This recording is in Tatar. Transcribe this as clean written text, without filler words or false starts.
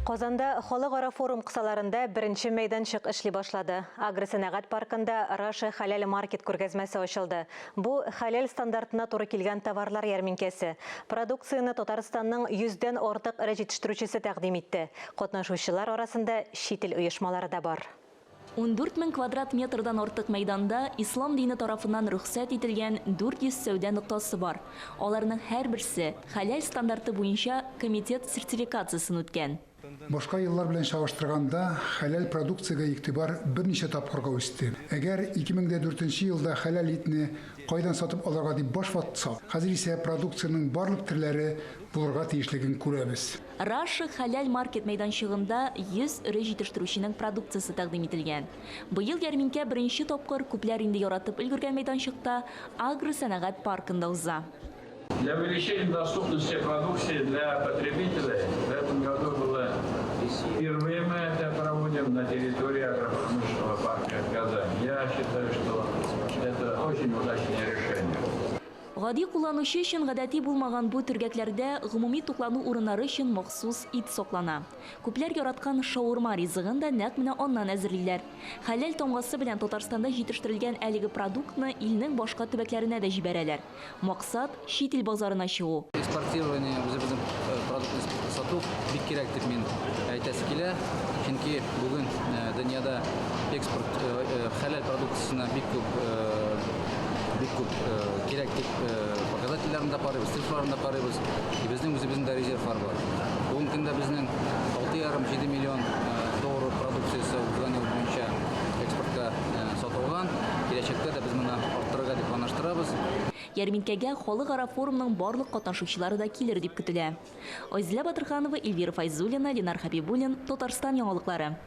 Казанда халыкара форум кысаларында беренче мәйданчык эшли башлады. Агросәнәгать паркында Russia Halal Market күргәзмәсе ачылды. Бу хәләл стандартына туры килгән товарлар ярминкәсе. Продукцияне Татарстанның йөздән артык эре җитештерүчесе тәкъдим итте. Катнашучылар арасында чит ил оешмалары да бар. 14 мең квадрат метрдан артык мәйданда ислам дине тарафыннан рөхсәт ителгән 400 сәүдә ноктасы бар. Аларның һәрберсе хәләл стандарты буенча комитет сертификациясен үткән. Башка еллар белән чагыштырганда, хәләл продукциягә игътибар берничә тапкырга үсте. Әгәр 2004 нче елда хәләл итне кайдан сатып алырга дип баш ватсак, хәзер исә продукциянең барлык төрләре булырга тиешлеген күрәбез. Russia Halal Market мәйданчыгында 100 эре җитештерүченең продукциясе тәкъдим ителгән. Быел ярминкә беренче тапкыр күпләр инде яратып өлгергән мәйданчыкта, агросәнәгать паркында уза. Для увеличения доступности продукции для потребителей в этом году было впервые мы это проводим на территории агропромышленного парка Казань. Я считаю, что это очень удачное решение. Гади кулланучы өчен гадәти булмаган бу төргәкләрдә гомуми туклану урыннары өчен махсус ит саклана. Күпләр яраткан шаурма ризыгын да нәкъ менә аннан әзерлиләр. Хәләл тамгасы белән Татарстанда җитештерелгән әлеге продуктны илнең башка төбәкләренә дә җибәрәләр. Максат, чит ил базарына чыгу. Экспортирование, үзебезнең продуктны сату бик кирәк дип мин әйтәсе килә. Чөнки бүген дөньяда экспорт хәләл продукциясенә бик күп бик күп кирәк дип показательләрен дә карыйбыз, цифрларын да карыйбыз. И безнең үзебезнең дә резервлар бар. Бүгенге көндә безнең 6,5-7 миллион доллар продукциясе узган ел буенча экспортка сатылган. Киләчәктә дә без моны арттырырга дип планлаштырабыз. Ярминкәгә халыкара форумның барлык катнашучылары да килер дип көтелә. Айзилә Батырханова, Эльвира Фәйзуллина, Ленар Хәбибуллин, Татарстан яңалыклары.